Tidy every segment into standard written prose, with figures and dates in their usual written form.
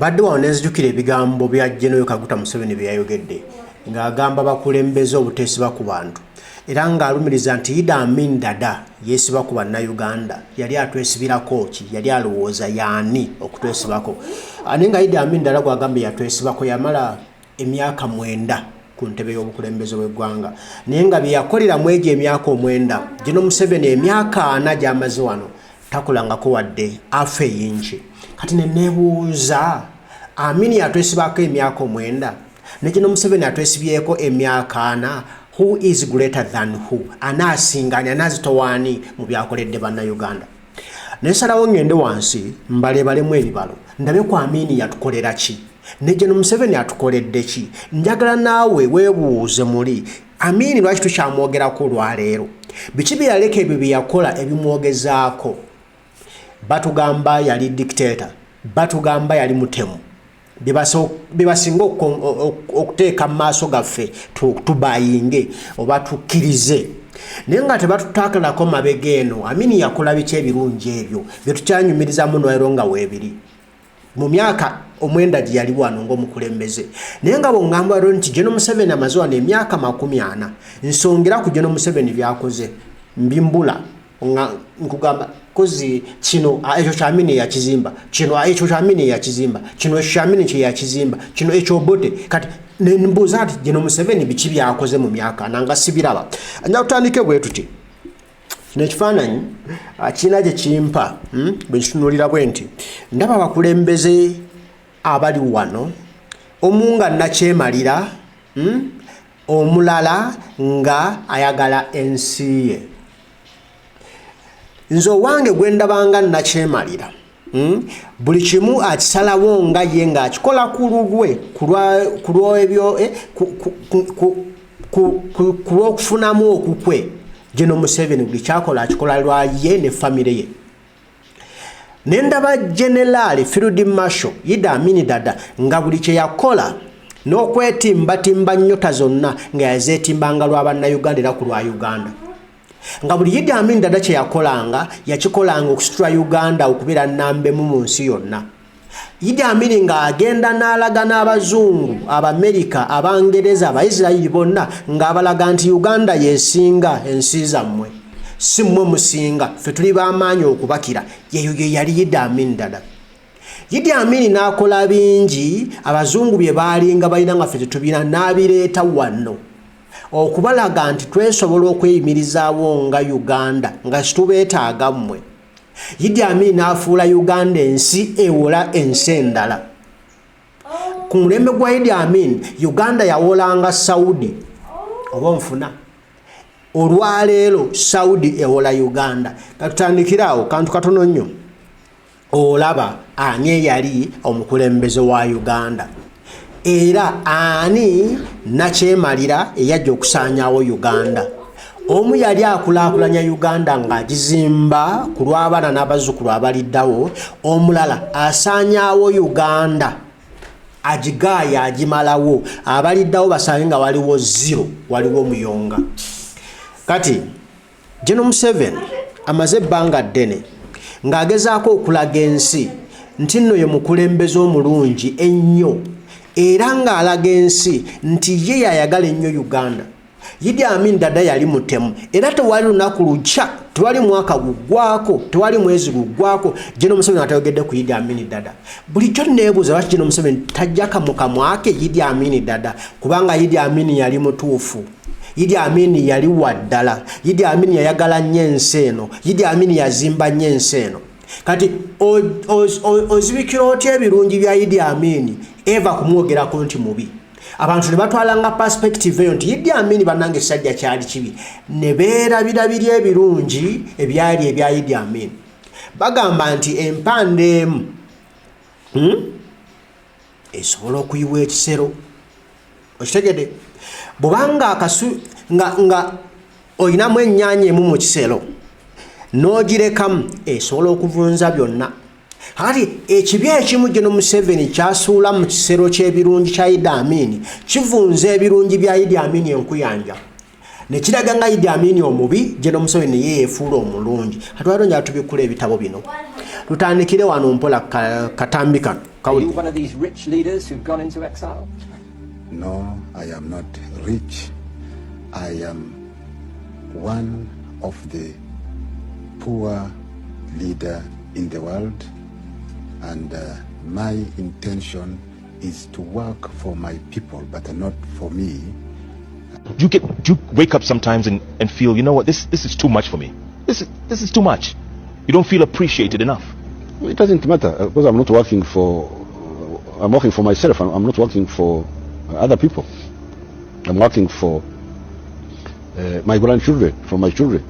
Mbadde wano nenzijukira ebigambo bya General Kaguta Museveni bye yayogedde ng'agamba bakulembeze obuteesiba ku bantu era ng'alumiriza nti Idi Amin Dada yeesiba ku Bannayuganda. Yali atwesibirako ki? Yali alowooza yaani okutwesibako? Naye nga Idi Amin Dada gw'agambye yatwesibako yamala emyaka 9 ku ntebe y'obukulembeze bw'eggwanga, naye nga bye yakolera mu egyo emyaka 9, General Museveni emyaka 40 gy'amaze wano takolangako wadde afa eyinki. Kati ne neebuuza, Amini atwesibako emyaka 9 ne General Museveni atwesibyeko emyaka 40, who is greater than who? Anaasinga ani? Anaazitowa ani mu byakoledde Bannayuganda? Nensalawo ngende wansi mbalebalemu ebibalo, ndabe ku Amini yatukolera ki ne General Museveni atukoledde ki. Njagala naawe weebuuze muli, Amini lwaki tukyamwogerako olwaleero? Biki bye yaleka ebyo bye yakola ebimwogezaako? Batugamba yali dictator, batugamba yali mutemu, bye basinga okuteeka mu maaso gaffe tubayinge oba tukkirize, naye nga tebatutakalako mabega eno Amini yakola biki ebirungi ebyo bye tukyanyumirizamu nwairo nga weebiri mu myaka 9 gye yali wano ng'omukulembeze. Naye nga bw'oŋŋamba lwo nti General Museveni amaze wano emyaka 40, nsongera ku General Museveni by'akoze mbimbula, nga nkugamba kozi kino ekyo kya Amini yakizimba, kino ekyo kya Amini yakizimba, kino ekyo kya Amini kye yakizimba, kino ekyobote. Kati nembuuza nti General Museveni biki byakoze mu myaka 40 nga sibiraba? Nja kutandike bwe tuti. Kino ekifaananyi kirina gye kimpa, Bwe nkitunuulira bwe nti ndaba abakulembeze abali wano, omu nga nakyemalira, Omulala nga ayagala ensi ye. Nze owange gwe ndabanga nakyemalira, Buli kimu akisalawo nga ye ng'akikola ku lulwe, ku lw'ebyo, ku lw'okufunamu okukwe. General Museveni buli kyakola akikola lwa ye ne famire ye. Ne ndaba General Field Marshal Idi Amin Dada nga buli kye yakola n'okwetimbatimba nnyota zonna nga yazeetimbanga lwa Bannayuganda era ku lwa Uganda. Nga buli Idi Amin Dada kye yakolanga yakikolanga okusitula Uganda okubeera nnambemu mu nsi yonna. Idi Amin ng'agenda n'alaga n'abazungu, Abamerika, Abangereza, Abaisirairi bonna ng'abalaga nti Uganda yesinga ensi zammwe, si mmwe musinga, ffe tuli b'amaanyi okubakira. Yeyo ye yali Idi Amin Dada. Idi Amin n'akola bingi abazungu bye baalinga balina nga ffe tetubirina, n'abireeta wano okubalaga nti twesobola okweyimirizaawo nga Uganda nga situbeetaaga mmwe. Idi Amin n'afuula Uganda ensi ewola ensi endala. Ku mulembe gwa Idi Amin Uganda yawolanga Saudi, oba onfuna? Olwaleero Saudi ewola Uganda. Katutandikire awo kantu katono nnyo. Olaba ani eyali omukulembeze wa Uganda era ani nakyemalira eyajja okusaanyaawo Uganda? Omu yali akulaakulanya Uganda ng'agizimba ku lw'abaana n'abazzukulu abaliddawo, omulala asaanyaawo Uganda, agigaaya, agimalawo, abaliddawo basange nga waliwo zero, waliwo omuyonga. Kati General Museveni amaze ebbanga ddene ng'agezaako okulaga ensi nti nno ye mukulembeze omulungi ennyo, era ng'alaga ensi nti ye yayagala ennyo Uganda. Idi Amin Dada yali mutemu, era tewali lunaku lukya, tewali mwaka guggwako, tewali mwezi guggwako General Museveni atayogedde ku Idi Amin Dada. Bulijjo neebuuza lwaki General Museveni tajja mu kamwa ke Idi Amin Dada, kubanga Idi Amin yali mutuufu. Idi Amin yali wa ddala. Idi Amin yayagala nnyo ensi eno. Idi Amin yazimba nnyo ensi eno. Kati ozibikira otya ebirungi bya Idi Amin eva kumwogerako nti mubi? Abantu ne batwalanga perspective eyo nti Idi Amin bannange ekisajja kyali kibi, ne beerabira biri ebirungi ebyali ebya Idi Amin. Bagamba nti empanda emu, Esobola okuyiwa ekisero. Okitegedde? Bwobanga akasu nga olinamu ennyaanya emu mu kisero n'ogirekamu, esobola okuvunza byonna. Kati ekibi ekimu General Museveni kyasuula mu kisero ky'ebirungi kya Idi Amin kivunza ebirungi bya Idi Amin enkuyanja, ne kiraga nga Idi Amin omubi, General Museveni ye yeefuula omulungi. Kati waliwo njala tubikkula ebitabo bino. Tutandikire wano mpola katambi kano. Are you one of these rich leaders who've gone into exile? No, I am not rich. I am one of the poor leader in the world, and my intention is to work for my people, but not for me. Do you wake up sometimes and feel, you know what, this is too much for me? This is too much. You don't feel appreciated enough. It doesn't matter because I'm not working for. I'm working for myself. I'm not working for other people. I'm working for my grandchildren, for my children.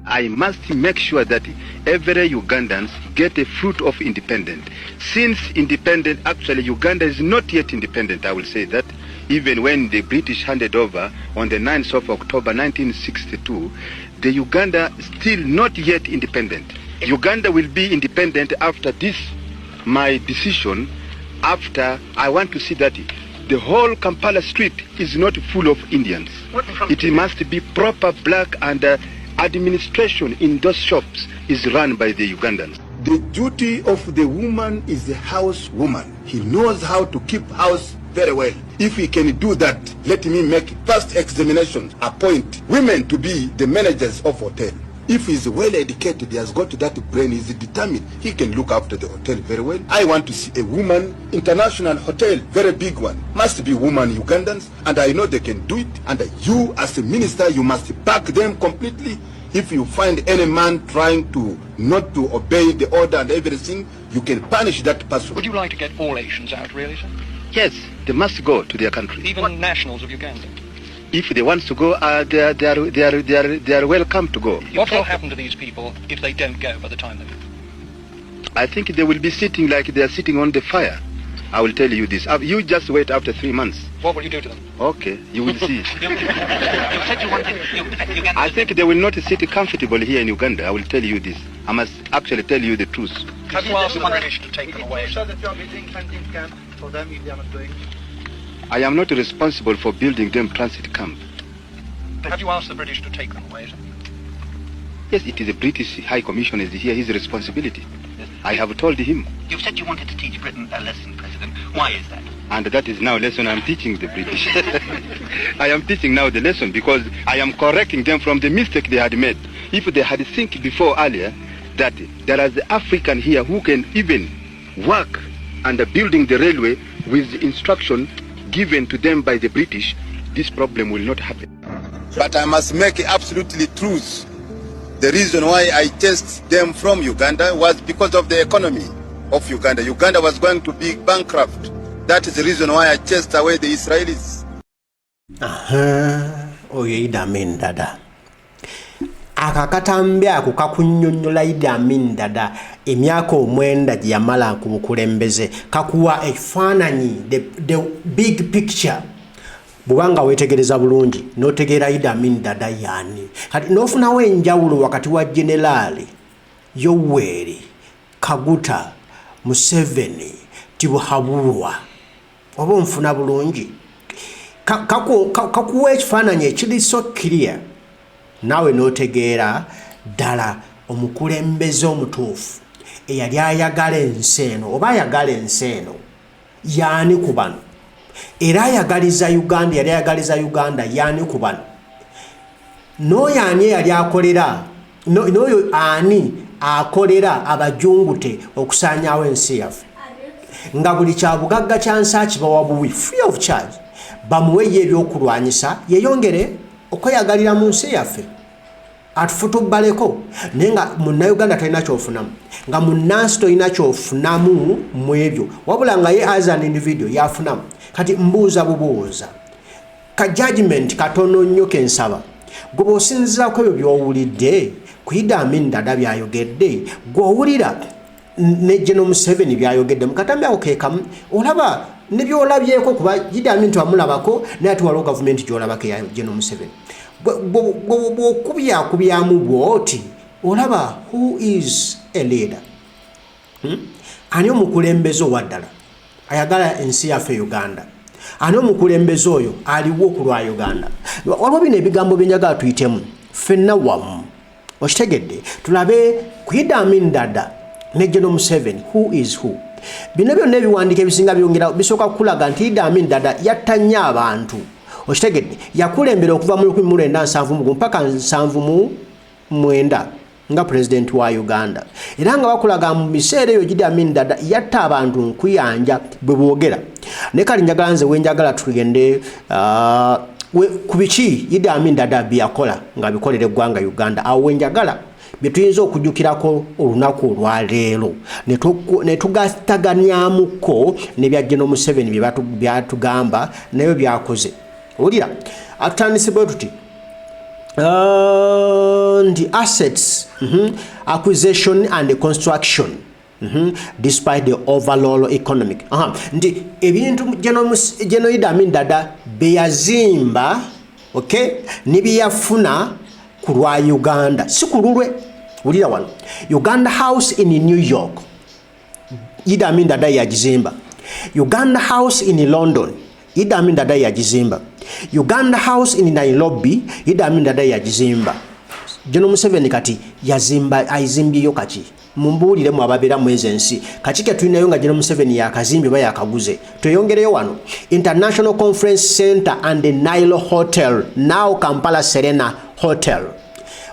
I must make sure that every Ugandans get a fruit of independence. Since independent, actually Uganda is not yet independent, I will say that. Even when the British handed over on the 9th of October 1962, the Uganda still not yet independent. Uganda will be independent after this, my decision, after I want to see that the whole Kampala street is not full of Indians. It must be proper black, and administration in those shops is run by the Ugandans. The duty of the woman is the house woman. He knows how to keep house very well. If he can do that, let me make first examination, appoint women to be the managers of hotel. If he's well educated, he has got that brain, he's determined, he can look after the hotel very well. I want to see a woman, international hotel, very big one. Must be woman Ugandans, and I know they can do it. And you as a minister, you must back them completely. If you find any man trying to not to obey the order and everything, you can punish that person. Would you like to get all Asians out, really, sir? Yes, they must go to their country. Even nationals of Uganda? If they want to go, they are welcome to go. What will happen to these people if they don't go by the time they I think they will be sitting like they are sitting on the fire. I will tell you this. You just wait after 3 months. What will you do to them? Okay, you will see. You said you wanted Uganda. I think they will not sit comfortably here in Uganda. I will tell you this. I must actually tell you the truth. Have you asked the British to take them away? Sure that you are building transit camp for them if they are not going? I am not responsible for building them transit camp. Have you asked the British to take them away, sir? Yes, it is the British High Commission is here, his responsibility. I have told him. You've said you wanted to teach Britain a lesson, President. Why is that? And that is now lesson I'm teaching the British. I am teaching now the lesson because I am correcting them from the mistake they had made. If they had think before earlier that there is the African here who can even work under building the railway with the instruction given to them by the British, this problem will not happen. But I must make absolutely truth. The reason why I chased them from Uganda was because of the economy of Uganda. Uganda was going to be bankrupt. That is the reason why I chased away the Israelis. Oyo Idi Amin Dada. Ako akatambi ako kakunnyonnyola Idi Amin Dada emyaka 9 gye yamala ku bukulembeze, kakuwa ekifaananyi, the big picture. Bw'oba weetegereza bulungi n'otegeera Idi Amin Dada yaani, kati n'ofunawo enjawulo wakati wa Generaali Yoweri Kaguta Museveni Tibuhaburwa, oba onfuna bulungi, kakuwa ekifaananyi ekiri so clear, naawe n'otegeera ddala omukulembeze omutuufu eyali ayagala ensi eno oba ayagala ensi eno yaani ku bano, era ayagaliza Uganda, yali ayagaliza Uganda yaani ku bano, n'oyo ani eyali akolera, n'oyo ani akolera abajungute okusaanyaawo ensi yaffe, nga buli kyabugagga kya nsi akibawa buwi free of charge, bamuweyo ebyokulwanyisa yeyongere okweyagalira mu nsi yaffe, atufutubbaleko, naye nga Munnayuganda tolina kyofunamu, nga munnansi tolina kyofunamu mu ebyo, wabula nga ye as an individual yafunamu. Kati mbuuza bubuuza ka judgment katono nnyo kensaba gwe, bw'osinziirako ebyo by'owulidde ku Idi Amin Dada byayogedde, gw'owulira ne General Museveni byayogedde mukatambi ako kekamu, olaba ne byolabyeko, kuba Idi Amin tewamulabako, naye ate waliwo gavumenti gy'olabako eya General Museveni, bw'okubyakubyamu bw'oti olaba who is a leader? Ani omukulembeze owaddala ayagala ensi yaffe Uganda? Ani omukulembeze oyo aliwo ku lwa Uganda? Waliwo bino ebigambo byenjagala tuyitemu ffenna wamu. Okitegedde? Tulabe ku Idi Amin Dada ne General Museveni, who is who. Bino byonna ebiwandiiko ebisinga byongera bisooka kukulaga nti Idi Amin Dada yatta nnyo abantu. Okitegedde? Yakulembera okuva mu 1971 mpaka 79 nga pulezidenti wa Uganda, era nga bakulaga mu biseera ebyo Idi Amin Dada yatta abantu nkuyanja bwe boogera. Naye kale njagala nze wenjagala tugende ku biki Idi Amin Dada bye yakola nga bikolera eggwanga Uganda. Awo wenjagala bye tuyinza okujjukirako olunaku olwaleero ne tugattaganyamuko ne bya General Museveni bye byatugamba nayo byakoze. Owulira atutandise bwe tuti nti assets, acquisition and construction, despite the overall economic, nti ebintu General Idi Amin Dada bye yazimba, okay, ne bye yafuna ku lwa Uganda, si ku lulwe. Wulira wano, Uganda House in New York, Idi Amin Dada yagizimba. Uganda House in London, Idi Amin Dada yagizimba. Uganda House in Nairobi, Idi Amin Dada yagizimba. General Museveni kati yazimba ayizimbyeyo kaki? Mumbuuliremu ababeera mu ezo ensi, kaki ke tulinayo nga General Museveni yakazimbye oba yakaguze? Tweyongereyo wano, International Conference Center and the Nile Hotel, now Kampala Serena Hotel.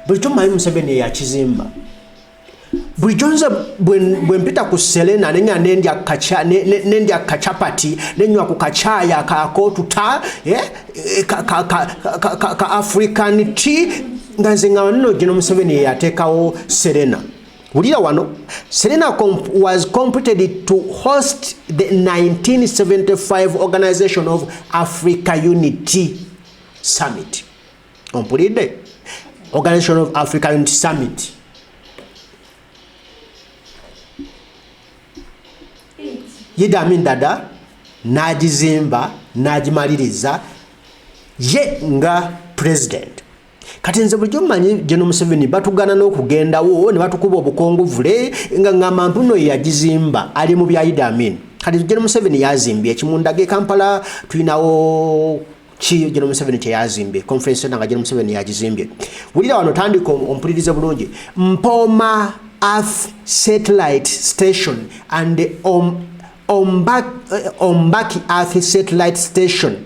Bulijjo mmanyi Museveni yakizimba. Bulijjo nze bwe mpita ku Serena nenya nendya kachapati, nenywa ku kacaayi akakootuta ka African tea, nga nze nga nno General Museveni yateekawo Serena. Wulira wano, Serena was completed to host the 1975 Organization of Africa Unity Summit. Ompulidde? Organization of Africa Unity Summit. Idi Amin Dada n'agizimba n'agimaliriza ye nga president. Kati nze bulijjo mmanyi General Museveni batugana n'okugendawo ne batukuba obukonguvule nga ngamba mpuno ye yagizimba ali mu bya Idi Amin. Kati General Museveni yazimbye ekimundaga e Kampala, tulinawo ki General Museveni kye yazimbye? Conference center nga General Museveni yagizimbye. Wulira wano, tandika ompulirize bulungi. Mpoma Earth Satellite Station and Ombaki Earth Satellite Station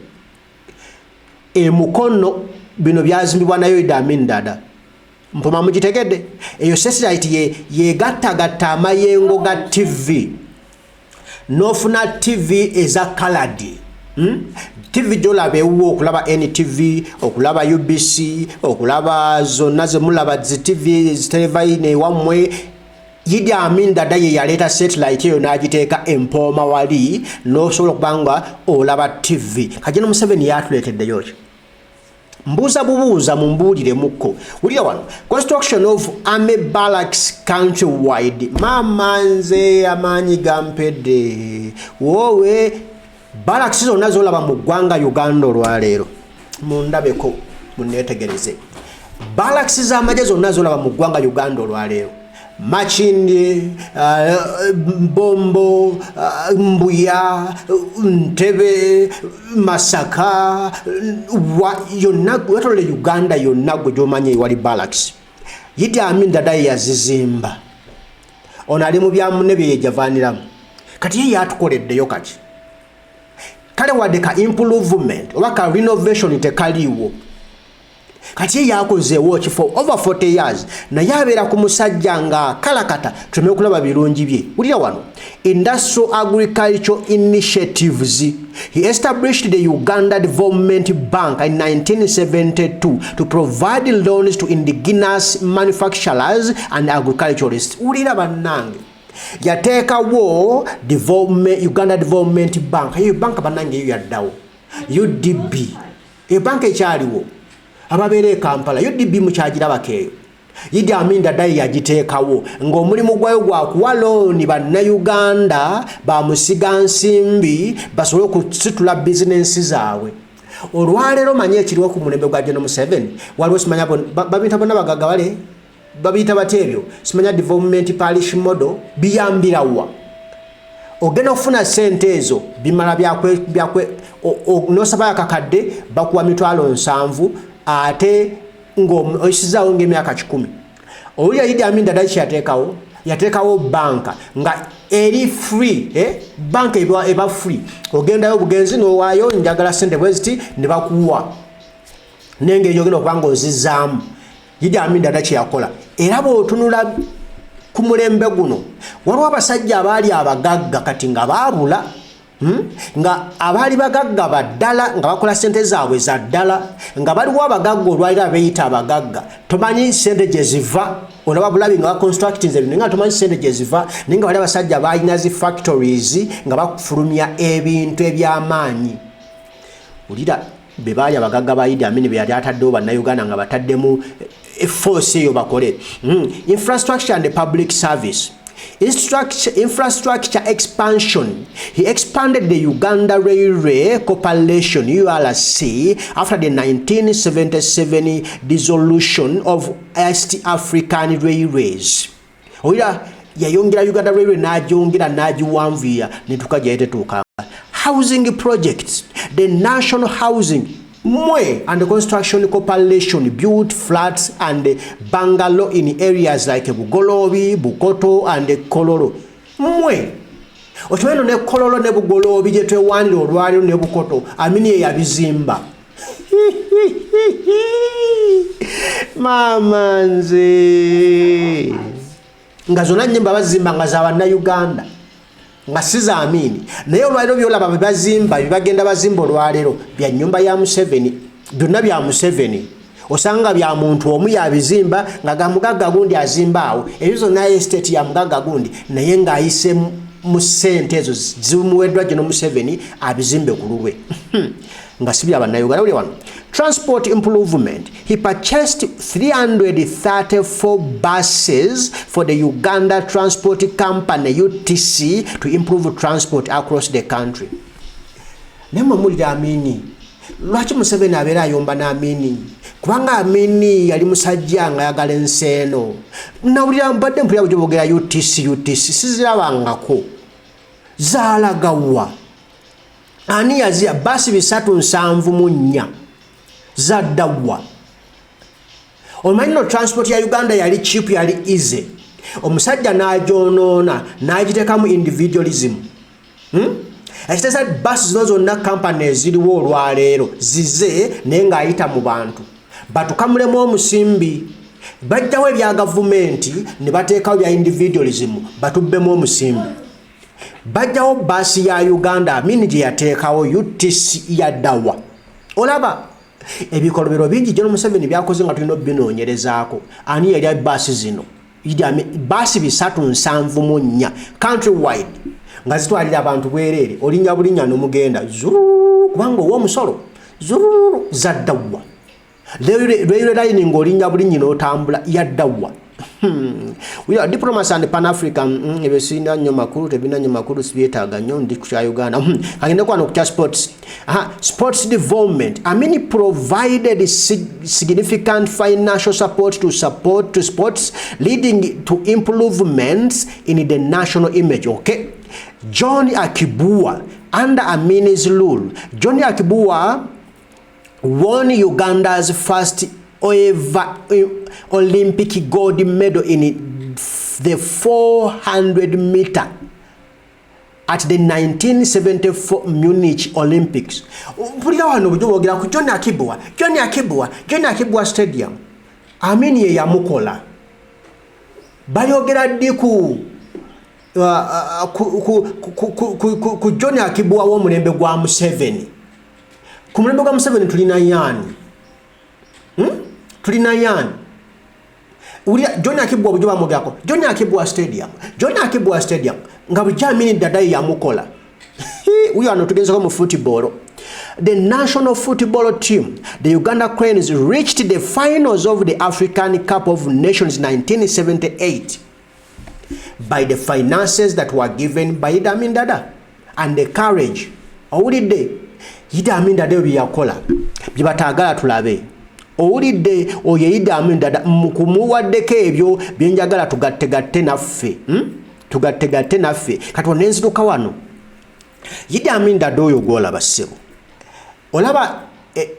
emukono, bino byazimbibwa nayo Idi Amin Dada. Mpoma mugitegedde? Eyo satellite ye yegattagatta amayengo ga TV n'ofuna TV eza colored, TV gyolaba ewuwo, okulaba NTV, okulaba UBC, okulaba zonna zemulaba zi TV ziterevayine ewammwe. Idi Amin Dada ye yaleeta satellite eyo n'agiteeka empooma wali n'osobola okuba nga olaba TV. Kajeno Museveni yatuleeteddeyo ki? Mbuuza bubuuza, mumbuuliremukko. Wulira wano, construction of army barracks countrywide. Maama nze amaanyi gampedde woowe. Barracks zonna zolaba mu ggwanga Uganda olwaleero, mundabeko muneetegereze, barracks z'amagye zonna zolaba mu ggwanga Uganda olwaleero, Makindye, Bombo, Mbuya, Ntebe, Masaka, yonna wetolole Uganda yonna gwe gyomanya ewali barracks, Idi Amin Dada ye yazizimba. Ono ali mu byamunne bye yejavaaniramu. Kati ye yatukoleddeyo kaki? Kale wadde ka improvement oba ka renovation tekaliiwo. Kati ye yakozeewo kifo over 40 years, naye abeera ku musajja nga kalakata tuleme okulaba birungi bye. Wulira wano, industrial agriculture initiatives. He established the Uganda Development Bank in 1972 to provide loans to indigenous manufacturers and agriculturists. Wulira bannange, yateekawo Uganda Development Bank. Eyo banka bannange eyo yaddawo, UDB. Eyo banka ekyaliwo, ababeera e Kampala, UDB mukyagirabako eyo. Idi Amin Dada yagiteekawo ng'omulimu gwayo gwa kuwa looni bannayuganda bamusiga nsimbi basobole okusitula bizinensi zaabwe. Olwaleero manyi ekiriwo ku mulembe gwa General Museveni, waliwo simanya babiyita bonna bagagga bale babiyita batya ebyo, simanya development parish model, biyambirawa ogenda okufuna sente ezo? Bimala byakwe nosabayo akakadde bakuwa 70,000, ate ng'oyisizaawo ng'emyaka 100. Owulira Idi Amin Dada kyeyateekawo? Yateekawo banka nga eri free, eh? Banka eba free, ogendayo obugenzi n'owaayo njagala sente bweziti ne bakuwa nengeri gyogenda okuba nga ozizaamu. Idi Amin Dada kyeyakola. Era bw'otunula ku mulembe guno waliwo abasajja abaali abagagga kati nga baabula, Nga abaali bagagga baddala nga bakola sente zaabwe za ddala, nga baliwo abagagga olwaliro abeeyita abagagga tomanyi sente gye ziva, olaba bulabi nga baconstructinze ebintu nga tomanyi sente gye ziva, naye nga bali abasajja balina zi factories nga bafulumya ebintu eby'amaanyi. Wulira be baali abagagga ba Idi Amin be yali ataddewo bannayuganda nga bataddemu force eyo bakole. Infrastructure and public service. Infrastructure expansion. He expanded the Uganda Railway Corporation URC after the 1977 dissolution of East African Railways. Owulira yayongera Uganda Railway n'agyongera n'agiwanvuya netuuka gye tetuukanga. Housing projects. The National Housing Mwe and the Construction Corporation built flats and bungalow in areas like Bugolobi, Bukoto and Kololo. Mwe okimanyi no ne Kololo ne Bugolobi gye twewanira olwaliro ne Bukoto Amini ye yabizimba. Maama nze nga zonna nnyumba bazimba nga za bannayuganda nga si za Amini, naye olwaliro byolaba bye bazimba bye bagenda bazimba olwaleero bya nnyumba ya Museveni, byonna bya Museveni. Osanga bya muntu omu yabizimba nga ga mugagga gundi azimba awo, ebyo zonna estate ya mugagga gundi, naye ng'ayise mu ssente ezo zimuweddwa gino Museveni abizimbe ku lulwe nga si bya bannayuganda. Wulira wano transport improvement. He purchased 334 buses for the Uganda Transport Company UTC to improve transport across the country. Naye mwe mulira Amini, lwaki Museveni abeera ayomba n'Amini? Kubanga Amini yali musajja nga ayagala ensi eno. Nawulira mbadde mpulira bujo boogera UTC UTC, sizirabangako. Zaalagawa? Ani yaziya? Basi 374 zaddawa? Omanyi no transport ya Uganda yali cheap, yali easy. Omusajja n'agyonoona n'agiteekamu individualism. Ekiteesa basi zino zonna kampani eziriwo olwaleero zize naye ng'ayita mu bantu batukamulemu omusimbi, bajjawo ebya gavumenti ne bateekawo bya individualism batubbemu omusimbi. Bajjawo baasi ya Uganda Amini gye yateekawo UTC yaddawa? Olaba ebikolobero bingi General Museveni byakoze nga tulina obinoonyerezaako. Ani yali baasi zino? Baasi 374 country wide nga zitwalira abantu bwereere, olinnya bulinnya n'omugenda zururu kubanga ow'omusolo zururu. Zaddawa? Railway line ng'olinnya bulinnyi n'otambula yaddawa? We are diplomacy and Pan-African ebyo sirina nnyo makulu, tebirina nnyo makulu, sibyetaaga nnyo, ndi ku kya Uganda. Kagende kwano ku kya sports. Aha, sports development. Amini provided significant financial support to support to sports, leading to improvements in the national image. Okay. John Akibua, under Amini's rule, John Akibua won Uganda's first ever Olympic gold medal in the 400 meter at the 1974 Munich Olympics. Mpulira wano bujo boogera ku John Akibua, John Akibua, John Akibua Stadium. Amini ye yamukola. Bayogera ddi ku John Akibua w'omulembe gwa Museveni? Ku mulembe gwa Museveni tulina yaani? Tulina yaani? Wulira John Akibua bujo bamwogerako John Akibua Stadium, John Akibua Stadium nga bulijjo Amini Dada ye yamukola. Wuyo wano tugenzeko mu football. The national football team, the Uganda Cranes, reached the finals of the African Cup of Nations 1978 by the finances that were given by Idi Amin Dada and the courage. Owulidde Idi Amin Dada ebyo bye yakola bye bataagala tulabe. Owulidde oyo Idi Amin Dada mukumuwaddeko ebyo bye njagala tugattegatte naffe, Tugattegatte naffe. Kati onenziruka wano Idi Amin Dada oyo gw'olaba ssebo, olaba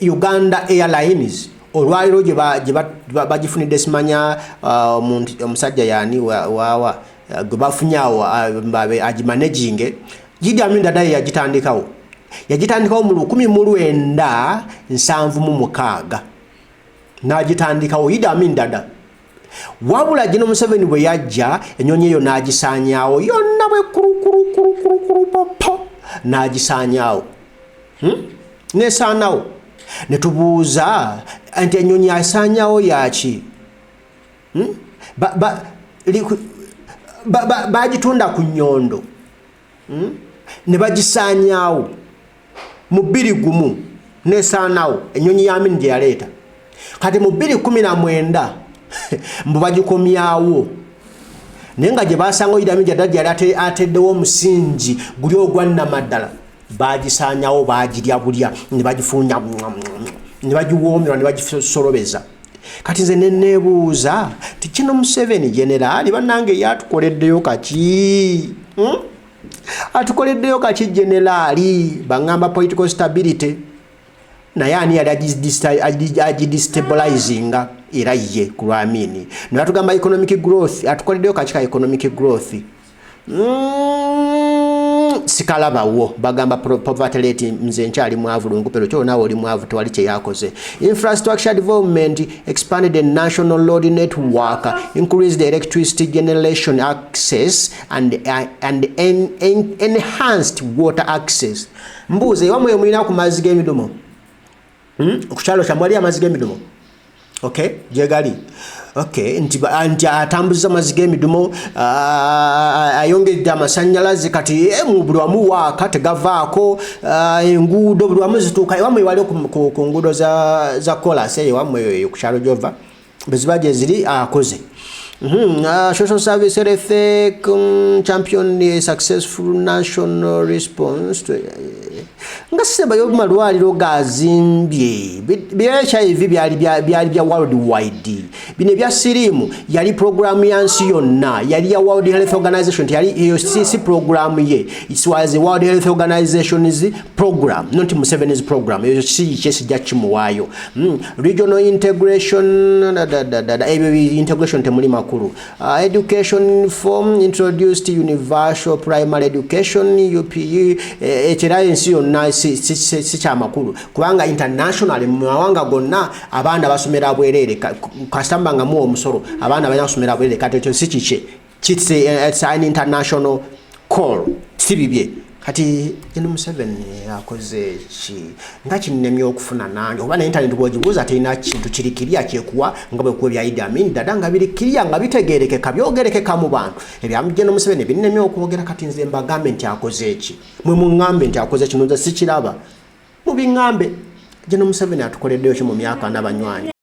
Uganda Airlines Olwaliro gye bagifunidde simanya omusajja yani wawa gwe bafunye awo agimanaginge. Idi Amin Dada ye yagitandikawo, yagitandikawo mu 1976 n'agitandikawo Idi Amin Dada. Wabula General Museveni bwe yajja, ennyonyi eyo n'agisaanyaawo yonna, bwe kurukuru n'agisaanyaawo, Nesaanawo. Ne tubuuza nti ennyonyi asaanyaawo yaki? Bagitunda ku nnyondo, Ne bagisaanyaawo mu 2001, nesaanawo ennyonyi ya Amin gye yaleeta. Kati mu 2019 mbu bagikomyawo, naye nga gye basanga Idi Amin Dada yali ateddewo omusingi guli ogwannamaddala, bagisaanyawo, bagirya bulya, ne bagifunya, ne bagiwoomerwa, ne bagisolobeza. Kati nze neneebuuza ti kino Museveni generaali bannange yatukoleddeyo kaki, Atukoleddeyo kaki generaali? Baŋŋamba political stability, naye ani yali agidestabilizinga? Era ye ku lwamini. Ne batugamba economic growth, atukoleddeyo kaki ka economic growth? Sikalabawo. Bagamba poverty rate, nze nkyali mwavu lunkupero kyo, naawe oli mwavu, tewali kyeyakoze. Infrastructure development, expanded the national road network, increased the electricity generation access and enhanced water access. Mbuuza, ewamwe mulina ku mazzi g'emidumo? Ku kyalo kyammwe wali amazzi g'emidumo? Okay, gyegali. Okay, nti atambuza amazzi g'emidumo, ayongedde amasanyalaze, kati mu buli wamu waaka tegavaako, enguudo buli wamu zituuka. Ewammwe wali ku nguudo za kolas eyo ewammwe eyo ku kyalo gyova bwe ziba gye ziri, akoze. Social service health champion a successful national response to, nga sembayo malwaliro gazimbye. Bya HIV byali bya world wide. Bino ebya siriimu yali programu ya nsi yonna, yali ya World Health Organization, yali eyo si programu ye. It was a World Health Organization's program, not Museveni's program. Eyo si kyesijja kimuwaayo. Regional integration da, da, da, da, da, ebyo integration temuli makulu. Education reform, introduced universal primary education, UPE. Ekera ensi yonna si kyamakulu kubanga international, mu mawanga gonna abaana basomera bwereere. Kasita nga muwa omusolo, abaana balina kusomera bwereere. Kati ekyo si kikye, it's an international call, si bibye. Kati Gen Museveni akoze ki nga kinnemye okufuna nange? Oba ne internet bw'ogibuuza terina kintu kiri kirya kyekuwa nga bwekuwa ebya Idi Amin Dada, nga biri kirya, nga bitegeerekeka, byogerekeka mu bantu. Ebya Gen Museveni binnemye okwogera. Kati nze mbagambe nti akoze ki? Mwe muŋŋambe nti akoze kino, nze sikiraba. Mubiŋŋambe, Gen Museveni atukoleddeyo ki mu myaka 40, banywanyi?